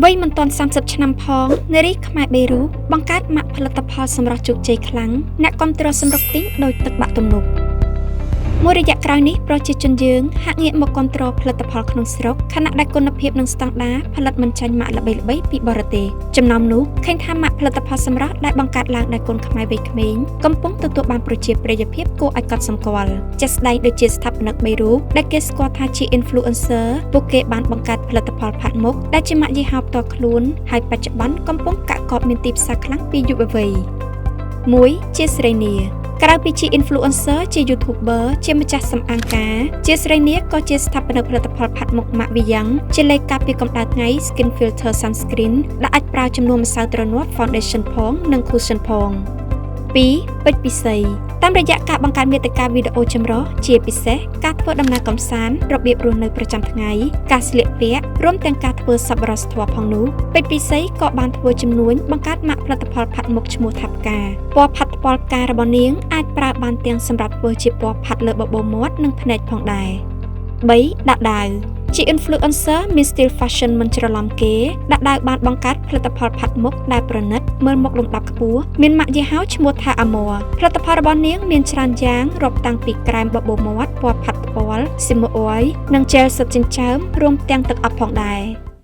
វ័យមិនទាន់30ឆ្នាំផងនារីខ្មែរបីរូបបង្កើតម៉ាកផលិតផលសម្រស់ជោគជ័យខ្លាំងអ្នកគាំទ្រសម្រុកទិញដោយទឹកបាក់ទំនប់មួយរយៈក្រោយនេះប្រជាជនយើងហាក់ងាកមកគាំទ្រផលិតផលក្នុងស្រុកខណៈដែលគុណភាពនិងស្តង់ដារផលិតមិនចាញ់ម៉ាកល្បីៗពីបរទេសចំណោមនោះឃើញថាម៉ាកផលិតផលសម្រស់ដែលបង្កើតឡើងដោយកូនខ្មែរវ័យក្មេងកំពុងទទួលបានប្រជាប្រិយភាពគួរឲ្យកត់សម្គាល់ជាក់ស្ដែងដូចជាស្ថាបនិកបីរូបដែលគេស្គាល់ថាជា influencer ពួកគេបានបង្កើតផលិតផលផាត់មុខដែលជាម៉ាកយីហោផ្ទាល់ខ្លួនហើយបច្ចុប្បន្នកំពុងកាក់កបមានទីផ្សារខ្លាំងពីយុវវ័យ1ជាស្រីនាក្រៅពីជា influencer ជា YouTuber ជាម្ចាស់សម្អាងការជាស្រីនាក៏ជាស្ថាបនិកផលិតផលផាត់មុខម៉ាកវីយ៉ាងជាលេខការពារកម្ដៅថ្ងៃ skin filter sunscreen ដែលអាចប្រើជំនួសម្សៅទ្រនាប់ foundation ផងនិង cushion ផង2ពេជ្រពិសីតាមរយៈការបង្កើតមាតិកាវីដេអូចម្រុះជាពិសេសការធ្វើដំណើរកម្សាន្តរបៀបរស់នៅប្រចាំថ្ងៃការស្លៀកពាក់រួមទាំងការធ្វើសប្បុរសធម៌ផងនោះពេជ្រពិសីក៏បានធ្វើជំនួញបង្កើតម៉ាកផលិតផលផាត់មុខឈ្មោះថាផ្កាពណ៌ផាត់ថ្ពាល់ផ្ការបស់នាងអាចប្រើបានទាំងសម្រាប់ធ្វើជាពណ៌ផាត់លើបបូរមាត់និងភ្នែកផងដែរ3ដាក់ដាវជា influencer មាន style fashion មិនច្រឡំគេដាក់ដាវបានបង្កើតផលិតផលផាត់មុខដែលប្រណិតមើលមុខលំដាប់ខ្ពស់មានម៉ាកយីហោឈ្មោះថា Amor ផលិតផលរបស់នាងមានច្រើនយ៉ាងរាប់តាំងពីក្រែមបបូរមាត់ពណ៌ផាត់ថ្ពាល់ Simo Oil និងជែលសិតចិញ្ចើមរួមទាំងទឹកអប់ផងដែរ។